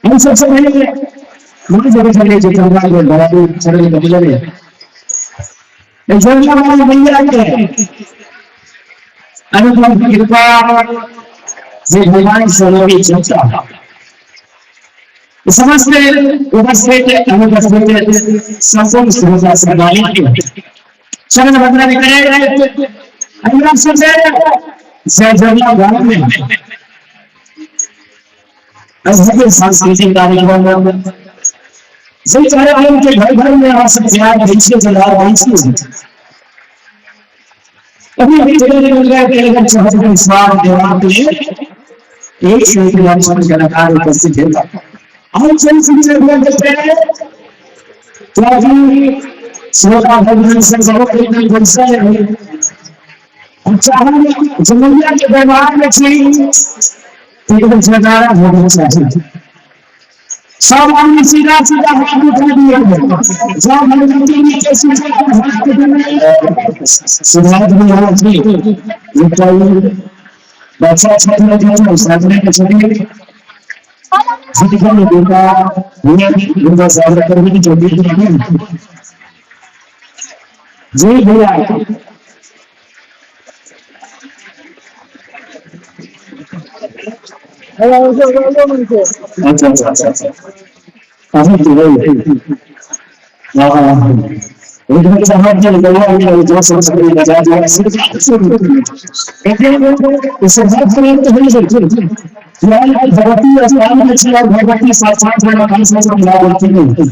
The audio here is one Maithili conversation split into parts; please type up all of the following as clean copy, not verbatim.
हम सबसे पहले कृपा भगवान समस्त उपस्थित अनुपस्थित संपूर्ण श्रोता सम्मानित शरण वंदना करें। गांव में सांस्कृतिक कार्यक्रम जो कार्यक्रम के घर घर में आप सब प्यार बीच जला अभी अभी एक कलाकार उपस्थित है। हम जमैया के व्यवहार में होना चाहिए। सब आदमी सीधा सीधा हाथ उठा दिए, जब भगवती नीचे सीधा हाथ बच्चा सामने के छवि जी भैया। अच्छा अच्छा अच्छा अच्छा सीधा सीधा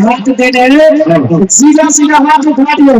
हाथ देने सीधा सीधा हाथ उठा दिया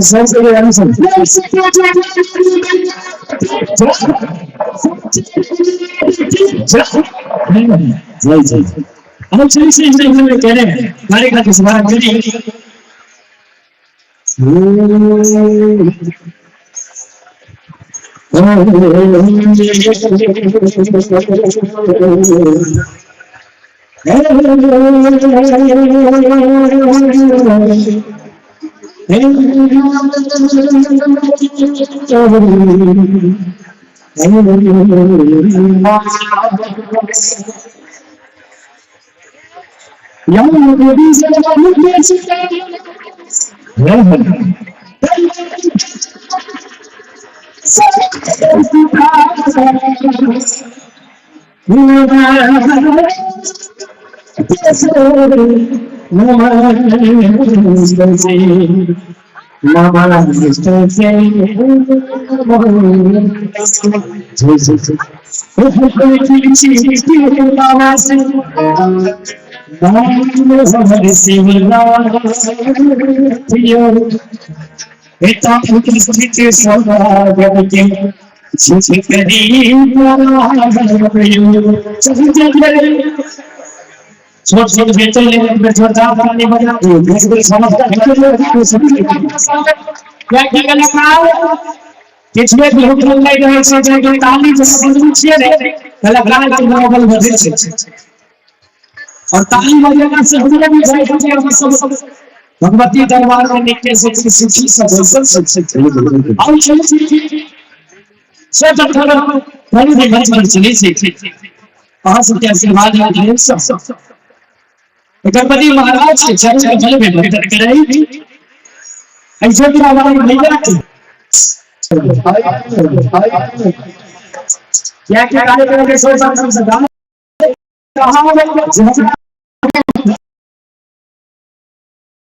कह रहे हैं छोट छोट बेचल कलाकार के मनोबल बढ़ै छै और ताली बजेला से हमरा भी जाइ छै हम सब भगवती दरबार में निकले से सुखी सब बैसल छै। आउ चलू, से जखन बड़ी भी मंच पर चलै छै, अहाँ सबके आशीर्वाद भेल सब गणपति महाराज के चरण कमल में वंदन करै ऐसे वाली भैया के क्या क्या कार्यक्रम के सोच सब कहा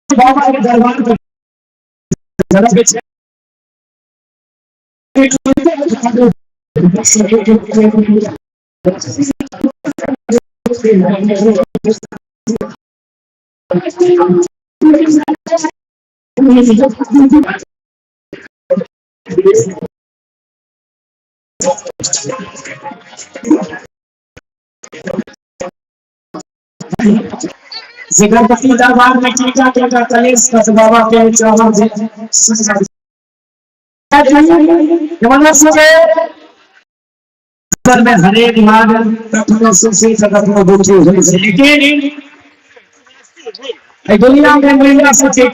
बाबा के दरबार पर जरा गणपति दरबार में टीका टीका कलेश कस बाबा के चरण में हरेक मार्ग कखनो सुखी कखनो दुखी होइ छै, लेकिन एहि दुनिया में महिला सबके